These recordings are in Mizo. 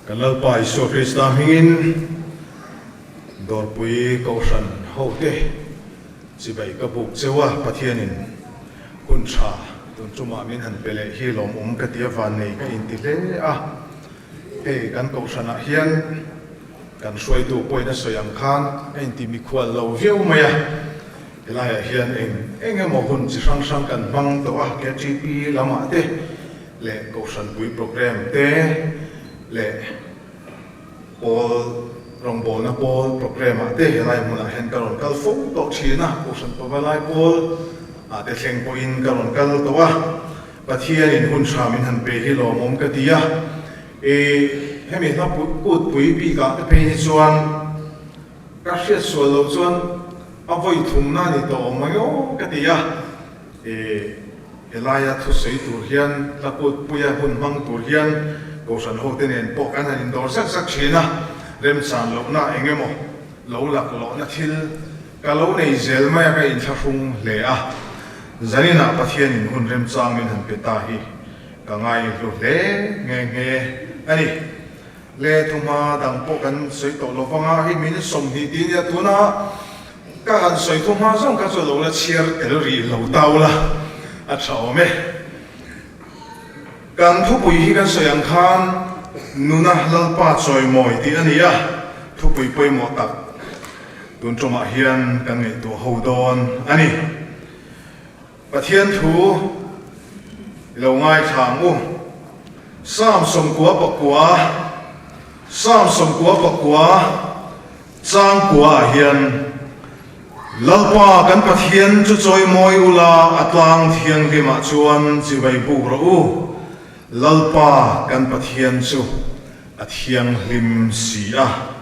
Kan Lalpa Isua Krista hmingin Dawrpui Kohhran hote chibai ka buk cheu a, Pathianin hun tha tun tumah min han pe leh hi lawmawm ka ti a, vannei ka inti hle a. Hei kan Kohhranah hian kan hruaitu pawhin a sawi ang khan ka inti mikhual lo viau mai a, helaiah hian eng eng emaw hun chi hrang hrang kan hmang tawh a, KTP lamah te leh Kohhranpui programme te leh pawl rawngbawlna pawl programme ah te helai hmunah hian ka rawn kal fo tawh thin a, Kohhran Pavalai pawl ah te thleng pawhin ka rawn kal tawh a, Pathianin hun tha min han pe hi lawmawm ka ti a, i hemi hla kutpui bikah te phei hi chuan ka hriat sual loh chuan a vawi thumna a ni tawh awm mai aw ka ti a, i helaia thusawi tur hian hla kutpuia hun hmang tur hian Kohhran hote nen pawh kan han indawr zak zak thin a, remchan lohna eng emaw lo laklawhna thil ka lo nei zel mai a ka inthlahrung hle a. Zaninah Pathianin hun remchang min han pe ta hi ka ngaihlu hle nghe nghe a ni. Le thuhma dang pawh kan sawi tawh lo vang a, hei min 20 ti nia tuna ka han sawi thuhma zawng kha chu lo la chhiar tel rih lo tau la a tha awm e. Kan thupui hi kan sawi ang khan nuna Lalpa chawimawi tih a ni a, thupui pawimawh tak. Tun ṭawmah hian kan ngaihtuah ho dawn a ni. Pathian thu i lo ngaithla ang u. Psalm 94, Psalm 94 changkua ah hian, Lalpa kan Pathian chu chawimawi ula a tlang thianghlimah chuan chibai buk rawh u. Lalpa kan Pathian chu a thianghlim si a.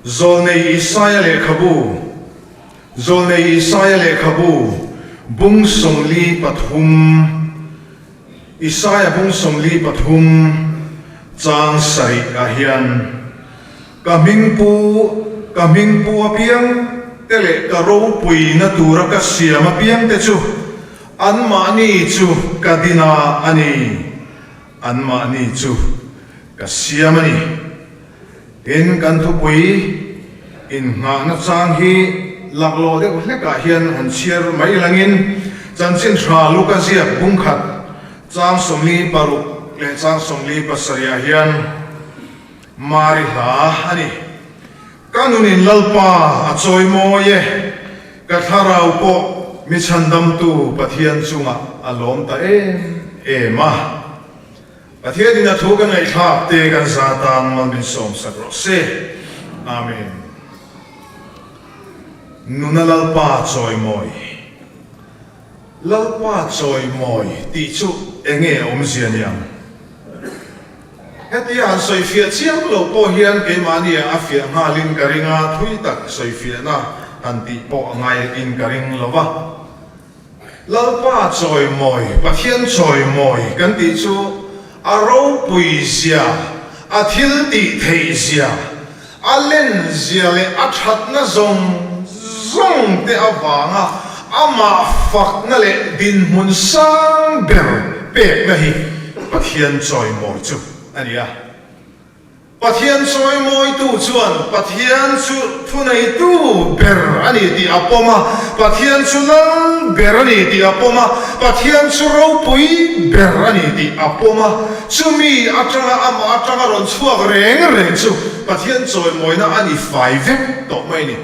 Zawlnei Isaia lehkhabu Zawlnei Isaia lehkhabu bung 43 Isaia bung 43 chang sarih ah hian Ka hming pu ka hming pu apiang te leh ka ropuina tura ka siam apiang te chu anmahni chu ka dina a ni. Anmahni chu ka siam a ni. Tin, kan thupui innghahna chang hi laklawh deuh hlekah hian han chhiar mai langin chanchin tha Luka ziak bungkhat chang 46 leh chang 47 ah hian Mari hla a ni. Ka nunin Lalpa a chawi mawi e, ka thlarau pawh mi chhandamtu Pathian chungah a lawm ta em em a. Pathianin a thu kan ngaihthlak te kan za tan mal min sawmsak rawh se. Amen. Nuna Lalpa chawi mawi. Lalpa chawi mawi tih chu enge awmzia niang? Hetia han sawifiah chiang lo pawh hian keimahnia a fiah nghalin ka ring a, thui tak sawifiahna han tih pawh a ngaiin ka ring lo va. Lalpa chawimawi, Pathian chawimawi kan tih chu a ropui zia, a thil tih theih zia, a len zia leh a thatna zawng zawng te avanga amah fakna leh dinhmun sang ber pekna hi Pathian chawimawi chu a ni a. Pathian chawimawitu chuan Pathian chu thuneitu ber a ni tih a pawm a, Pathian chu lal ber a ni tih a pawm a, Pathian chu ropui ber a ni tih a pawm a. Chumi atanga amah atanga rawn chhuak reng reng chu Pathian chawimawina a ni fai vek tawh mai a ni.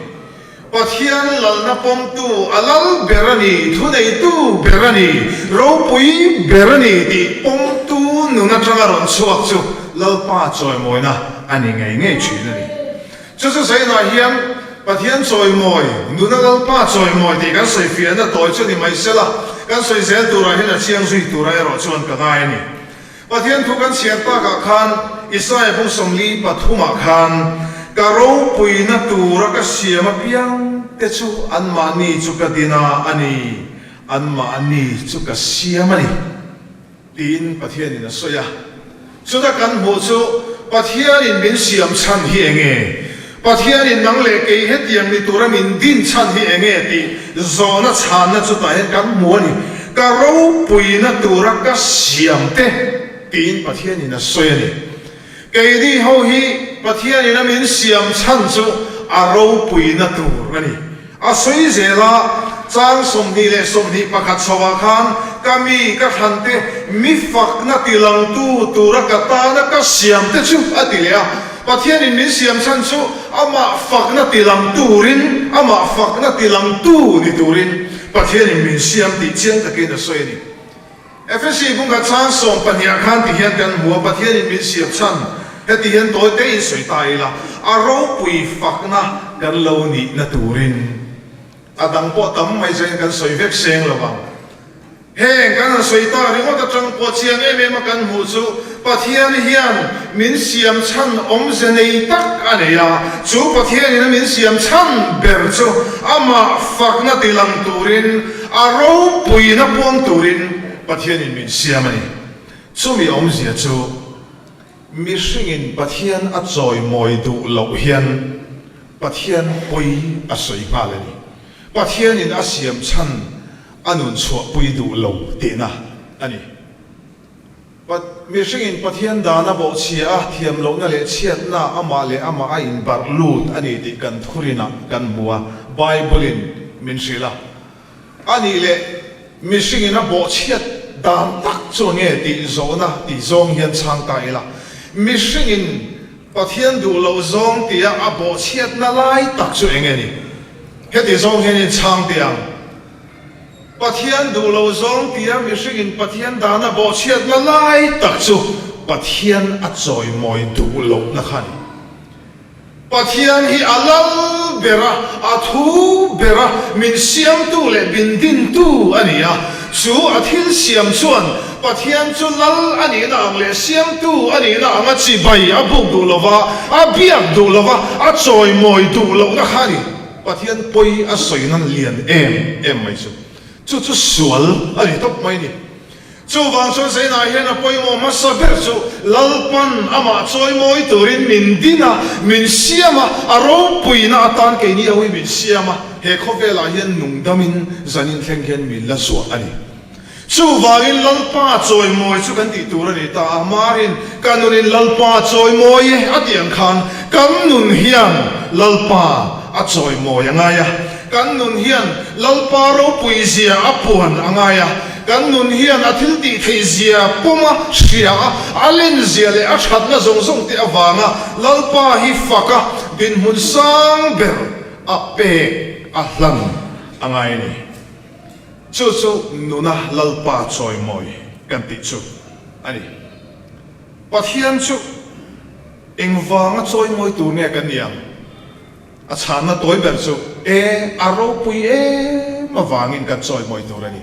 Pathian lalna pawmtu a lal ber a ni, thuneitu ber a ni, ropui ber a ni tih pawmtu nun atanga rawn chhuak chu Lalpa chawimawina a ni ngei ngei thin a ni. Chu chu zainah hian Pathian chawimawi, nuna Lalpa chawimawi tih kan sawi fiahna tawi chu ni mai sela, kan sawi zel turah hian a chiang zui tura erawh chuan ka ngai a ni. Pathian thu kan chhiar takah khan Isaia bung 43 ah khan, Ka ropuina tura ka siam apiang te chu anmahni chu ka din a a ni, anmahni chu ka siam a ni, tiin Pathianin a sawi a. Chuta kan hmuh chu Pathianin min siam chhan hi eng nge? Pathianin nang leh kei hetiang ni tura min din chhan hi eng nge tih zawhna chhanna chutah hian kan hmu a ni. Ka ropuina tura ka siam te tiin Pathianin a sawi a ni. Keini ho hi Pathianin a min siam chhan chu a ropuina tur a ni. A sawi zel a, chang 21 chhoah khan ka mi ka thlante mi fakna tilangtu tura ka tana ka siamte chu a ti leh a. Pathianin min siam chhan chu amah fakna tilang turin, amah fakna tilangtu ni turin Pathianin min siam tih chiang takin a sawi a ni. Efesi bungkhat chang 12 ah khan ti hian kan hmu a, Pathianin min siam chhan heti hian tawi te in sawi ta ila, a ropui fakna kan lo nihna turin a dang pawh tam mai zain kan sawi vek seng lo vang. Heng kan han sawi ta ringawt atang pawh chiang em em a kan hmuh chu Pathian hian min siam chhan awmze nei tak a nei a, chu Pathianin a min siam chhan ber chu amah fakna tilang turin, a ropuina puang turin Pathianin min siam a ni. Chumi awmzia chu mihringin Pathian a chawimawi duh loh hian Pathian pawi a sawi nghal a ni. Pathianin a siam chhan a nun chhuahpui duh lo tihna a ni. Mihringin Pathian dan a bawhchhia a, thiam lohna leh chhiatna amah leh amah a inbarh lut a ni tih kan thurinah kan hmu a, Bible-in min hrilh a. A nih leh mihringin a bawhchhiat dan tak chu nge tih zawhna tih zawng hian chhang ta ila, mihringin Pathian duh loh zawng tia a bawhchhiatna lai tak chu eng nge ni? Heti zawng hian inchhang teh ang. Pathian duh lo zawng tia mihringin Pathian dana bawhchhiatna lai tak chu Pathian a chawimawi duh lohna kha a ni. Pathian hi a lal ber a, a thu ber a, min siamtu leh min dintu a ni a. Chu a thil siam chuan Pathian chu lal a nihna ang leh siamtu a nihna anga chibai a buk duh lo va, a biak duh lo va, a chawimawi duh lohna kha a ni. Pathian pawi a sawi nan lian em em mai chu. Chu chu sual a ni tawp mai ni. Chuvang chuan Zainah hian a pawimawh hmasa ber chu Lalpan amah chawimawi turin min din a, min siam a, a ropuina atan keini ho hi min siam a, he khawvelah hian nungdamin zanin thleng hian min la zuah a ni. Chuvangin Lalpa chawimawi chu kan tih tur a ni ta a, Marin ka nunin Lalpa chawimawi e a tih ang khan kan nun hian Lalpa a chawimawi a ngai a, kan nun hian Lalpa ropui zia a puan a ngai a, kan nun hian a thil tih theih zia pawm a hria a, a len zia leh a thatna zawng zawng te avanga Lalpa hi fak a dinhmun sang ber a pek a hlan a ngai a ni. Chu chu nuna Lalpa chawimawi kan tih chu a ni. Pathian chu engvanga chawimawi tur nge kan ni ang? A chhanna tawi ber chu e, a ropui em avangin kan chawimawi tur a ni.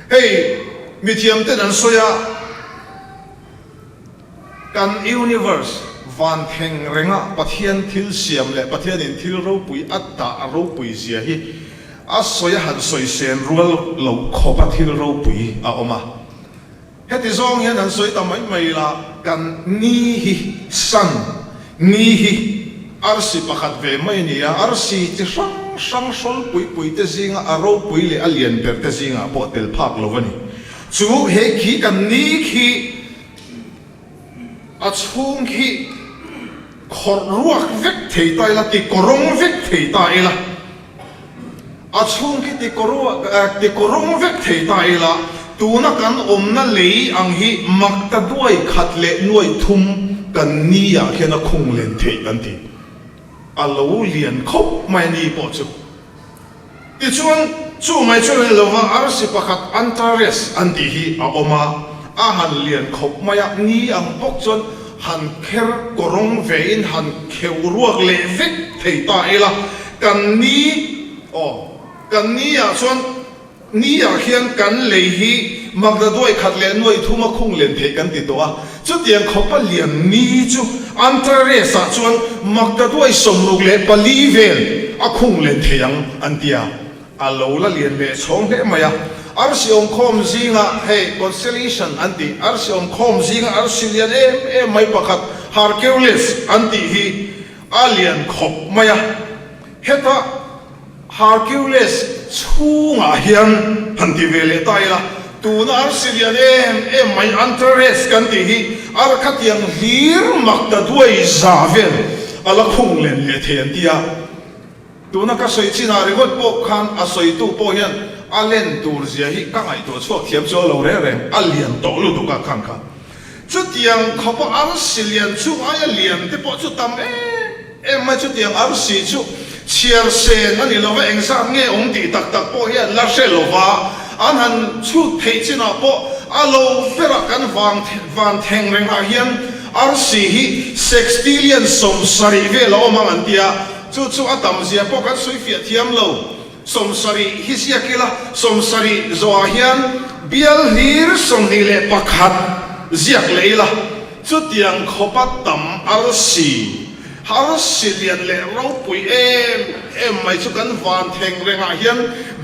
Hei mithiamten an sawi a. Kan universe van theng renga Pathian thil siam leh Pathianin thil ropui a dah ropui zia hi a sawi a han sawi sen rual lo khawp a thil ropui a awm a. Heti zawng hian han sawi ta mai mai ila, kan ni hi sun, ni hi arsi pakhat ve mai a ni a, arsi chi hrang hrang hrawl pui pui te zinga a ropui leh a lian ber te zingah pawh tel phak lo a ni. Chu he khi kan ni khi a chhung khi khawrh ruak vek thei ta ila, ti kawrawng vek thei ta ila, a chhung khi ti kawruak ti kawrawng vek thei ta ila, tuna kan awmna lei ang hi mak ta duai khat leh nuai thum kan ni ah khian a khung len theih an ti. A lo lian khawp mai a ni pawh chu. Tichuan, chu mai chu rel lova arsi pakhat Antares an tih hi a awm a, a han lian khawp mai a, ni ang bawk chuan han kher kawrawng vein han kheuh ruak leh vek thei ta ila, kan ni, aw, kan ni ah chuan ni ah khian kan lei hi Magdaduai khat leh nuai thum a khung len theih kan ti tawh a, chutiang khawpa lian ni chu Antares ah chuan Magdaduai 64 vel a khung len thei ang an ti a, a lo la lian leh chhawng hle mai a. Arsi awmkhawm zinga hei constellation an tih, arsi awmkhawm zinga arsi lian em em mai pakhat Hercules an tih hi a lian khawp mai a, heta Hercules chhungah hian han ti ve leh ta ila. Tuna arsi lian em em mai Antares kan tih hi ar khatiang hlir mak ta duai za vel a la khung len leh thei an ti a. Tuna ka sawi chinah ringawt pawh khan a sawitu pawh hian a len tur zia hi ka ngaihtuah chhuak thiam chu a lo reng reng, a lian tawh lutuk a khan kha. Chutiang khawpa arsi lian chu aia lian te pawh chu tam em em mai, chutiang arsi chu chhiar sen a ni lo va, engzat nge awm tih tak tak pawh hi an la hre lo va, an han chhut theih chinah pawh a lo berah kan vang van theng rengah hian arsi hi sextillion 70 vel a awm ang an ti a. Chu chu a tam zia pawh kan sawi fiah thiam lo. 70 hi ziak ila, 70 zawhah hian bial hlir 21 ziak leh ila, chutiang khawpa tam arsi, arsi lian leh ropui em em mai chu kan van theng rengah hian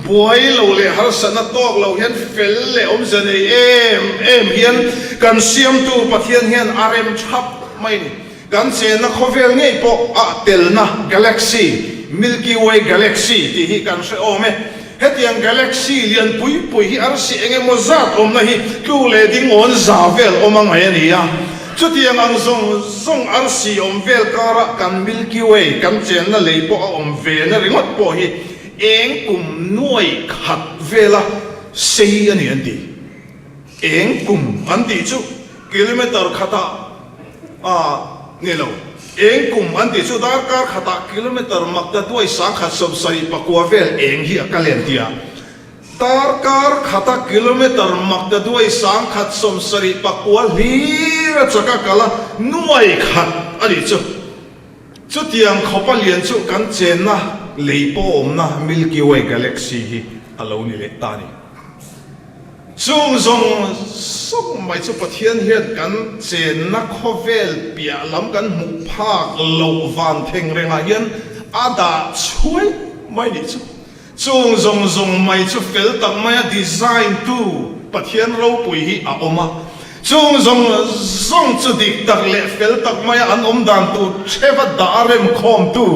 buai lo leh harsatna tawk lo hian fel leh awmzia nei em em hian kan Siamtu Pathian hian a rem thap mai a ni. Kan chenna khawvel ngei pawh a telna galaxy, Milky Way Galaxy tih hi kan hre awm e. Hetiang galaxy lian pui pui hi arsi eng emaw zat awmna hi tlu leh ding awn za vel awm a ngaih a ni a. Chutiang ang zawng zawng arsi awm vel karah kan Milky Way kan chenna lei pawh a awm ve na ringawt pawh hi eng kum nuai khat vela sei a ni an ti. Eng kum an tih chu kilometer khatah a ni lo. Eng kum an tih chu darkar khatah kilometer makta duai 1079 vel eng hi a kal en tia. Darkar khata kilometer makta duai 1079 hlir a chak a kal a, nuai khat a nih chu. Chutiang khawpa lian chu kan chenna lei pawh awmna Milky Way Galaxy hi a lo ni leh ta a ni. Chung zawng zawng mai chu Pathian hian kan chenna khawvel piah lam kan hmuh phak loh van theng rengah hian a dah chhuai mai nih chu. Chung zawng zawng mai chu fel tak maia design tu Pathian ropui hi a awm a. Chung zawng zawng chu dik tak leh fel tak maia an awm dan tur theva dah a remkhawm tu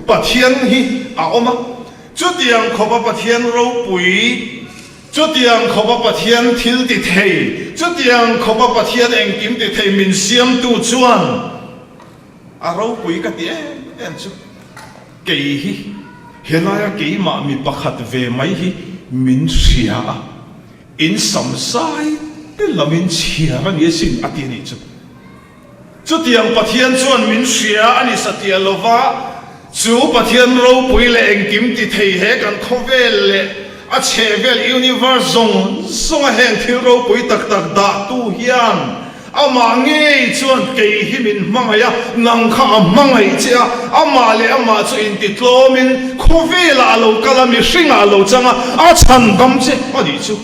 Pathian hi a awm a. Chutiang khawpa Pathian ropui, chutiang khawpa Pathian thil ti thei, chutiang khawpa Pathian engkim ti thei min siamtu chuan a ropui ka ti em em chu. Kei hi helaia keimah mi pakhat ve mai hi min hria a, in sam zai te lamin chhiar a ni asin a ti a nih chu. Chutiang Pathian chuan min hria a ni satliah lova, chu Pathian ropui leh engkim ti thei he kan khawvel leh a chhehvel universe zawng zawnga heng thil ropui tak tak dahtu hian amah ngei chuan kei hi min hmangaih a, nang kha a hmangaih che a, amah leh amah chu intitlawmin khawvelah a lo kal a, mihringah a lo chang a, a chhandam che a nih chu.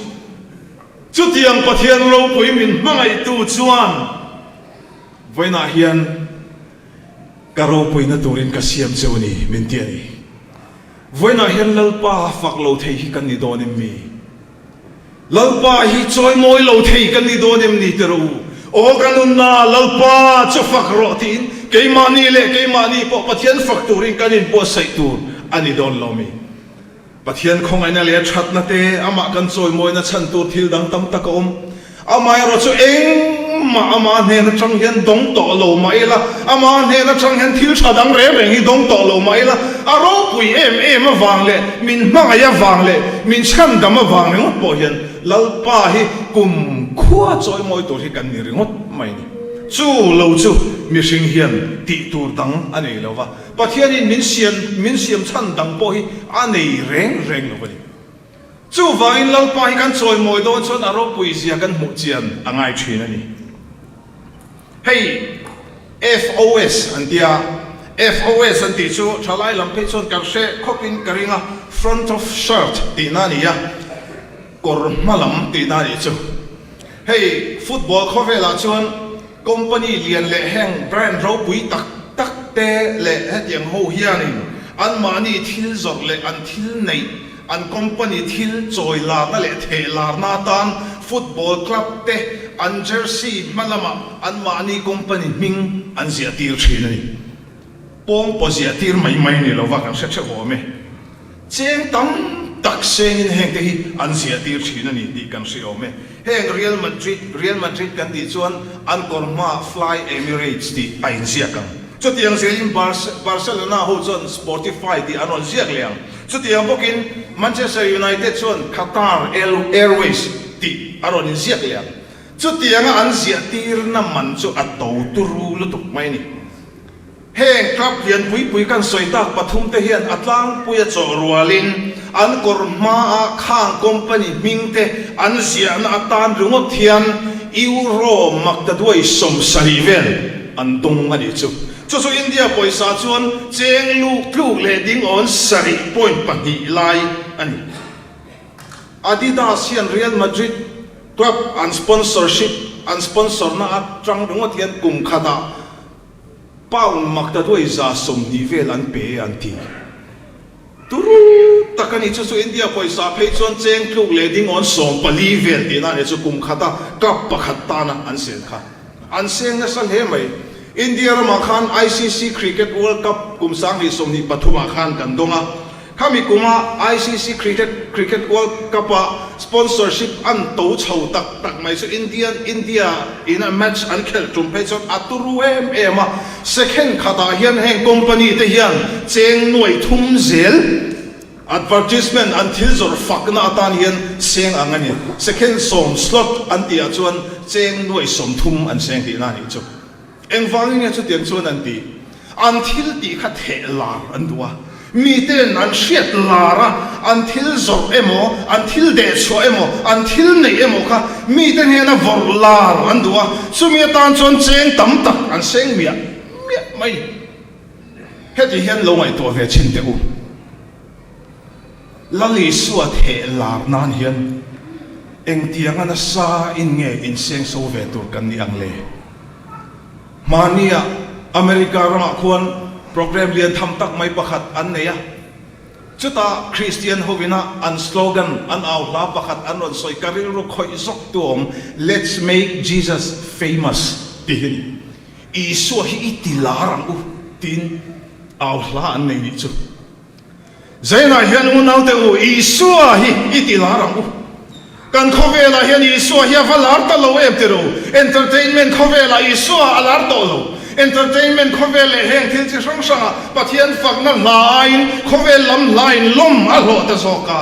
Chutiang Pathian ropui min hmangaihtu chuan vawiinah hian ka ropuina turin ka siam cheu a ni, min ti a ni. Vawiinah hian Lalpa fak lo thei hi kan ni dawn em mi? Lalpa hi chawimawi lo thei kan ni dawn em ni ti rawh u. Aw ka nunna, Lalpa chu fak rawh tiin keimahni leh keimahni pawh Pathian fak turin kan inbuatsaih tur a ni dawn lo mi? Pathian khawngaihna leh a thatna te, amah kan chawimawina chhan tur thil dang tam tak a awm. Amaherawh chu engmah ama hnen atang hian dawng tawh lo mah ila, ama hnen atang hian thil tha dang reng reng hi dawng tawh lo mah ila, a ropui em em avang leh min hmangaih avang leh min chhandam avang ringawt pawh hian Lalpa hi kum khua chawimawi tur hi kan ni ringawt mai a ni. Chu lo chu mihring hian tih tur dang a nei lo va. Pathianin min siam min siam chhan dang pawh hi a nei reng reng lo a ni. Chuvangin Lalpa hi kan chawimawi dawn chuan a ropui zia kan hmuh chian a ngai thin a ni. Hei FOS an tia, FOS an tih chu thalai lam phei chuan kan hre khawpin ka ring a, front of shirt tihna a ni a, kawr hma lam tihna a nih chu. Hei football khawvelah chuan company lian leh heng brand ropui tak tak te leh hetiang ho hianin anmahni thil zawrh leh an thil neih, an company thil chawi larna leh theh larna atan football club te an jersey hma lamah anmahni company hming an ziah tir thin a ni. Pawngpaw ziah tir mai mai ni lova kan hre theuh awm e. Cheng tam tak. tak sengin hengte hi an ziahtir thin a ni tih kan hre awm e. Heng Real Madrid, Real Madrid kan tih chuan an kawr hmaah Fly Emirates tih a inziak ang. Chutiang zelin Barcelona ho chuan Spotify tih an rawn ziak leh ang. Chutiang bawkin Manchester United chuan Qatar Airways tih a rawn inziak leh ang. Chutianga an ziahtirna man chu a to turu lutuk mai a ni. Heng club lian pui pui kan sawi tak pathumte hian a tlangpuia chawh rualin an kawr hmaa khang company hmingte an ziahna atan ringawt hian Euro maktaduai 70 vel an dawng a nih chu. Chu chu India pawisa chuan cheng luk tluk leh ding awn sarih point pahnih lai a ni. Adidas hian Real Madrid club an sponsorship an sponsor na atang ringawt hian kum khatah Pound maktaduai 120 vel an pe an ti. Turu tak a ni chu chu India pawisa phei chuan cheng tluk leh ding awn 14 vel tihna a ni chu kum khata club pakhat tana an sen kha. An seng nasa hle mai. India ramah khan ICC Cricket World Cup kum 2023 ah khan kan dawng a. Khami kuma ICC Cricket Cricket World Cup ah sponsorship an to chho tak tak mai chu Indian India in a match an khelh tum phei chuan a turu em em a, second khatah hian heng company te hian cheng nuai thum zel advertisement an thil zawrh fakna atan hian seng ang a ni. Second sawm slot an tih ah chuan cheng nuai 30 an seng tihna a nih chu. Engvangin nge chutiang chuan an tih? An thil tih kha theh lar an duh a, mite'n an hriat lar a, an thil zawrh emaw, an thil dehchhuah emaw, an thil neih emaw kha mite hnena vawrh lar an duh a, chumi atan chuan cheng tam tak an seng miah miah mai. Heti hian lo ngaihtuah ve chhin teh u. Lal Isua theh lar nan hian engtianga nasa in nge insengso ve tur kan nih ang le? Hmania America ramah khuan program lian tham tak mai pakhat an nei a, chutah Kristian hovina an slogan, an au hla pakhat an rawn sawi, ka rilru khawih zawk tu awm, Let's make Jesus famous tih hi a ni. Isua hi i ti lar ang u tiin au hla an nei nih chu. Zainah hian unaute u, Isua hi i ti lar ang u. Kan khawvelah hian Isua hi a va lar ta lo em tiro? Entertainment khawvelah Isua a lar tawh lo. Entertainment khawvel leh heng thil chi hrang hrangah Pathian fakna hla aiin khawvel lam hlain lawm a hlawh ta zawk a.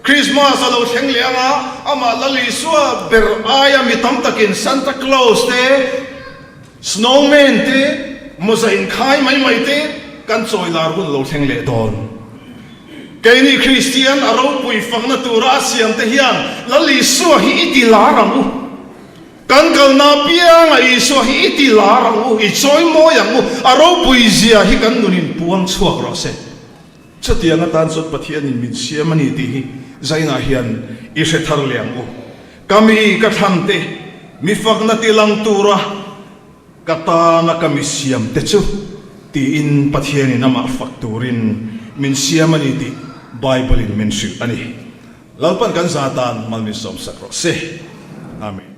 Christmas a lo thleng leh anga amah Lal Isua ber aia mi tam takin Santa Claus te, Snowman te, mawza inkhai mai mai te kan chawi lar hun lo thleng leh dawn. Keini Kristian a ropui fakna tura a siam te hian Lal Isua hi i ti lar ang u. Kan kalna apianga Isua hi i ti lar ang u, i chawi mawi ang u, a ropui zia hi kan nunin puang chhuak rawh se. Chutiang atan chuan Pathianin min siam a ni tih hi Zainah hian i hre thar leh ang u. Ka mi ka thlan te, mi fakna ti lang tura ka tana ka mi siam te chu tiin Pathianin amah fak turin min siam a ni tih Bible-in min hrilh a ni. Lalpan kan za tan mal min sawmsak rawh se. Amen.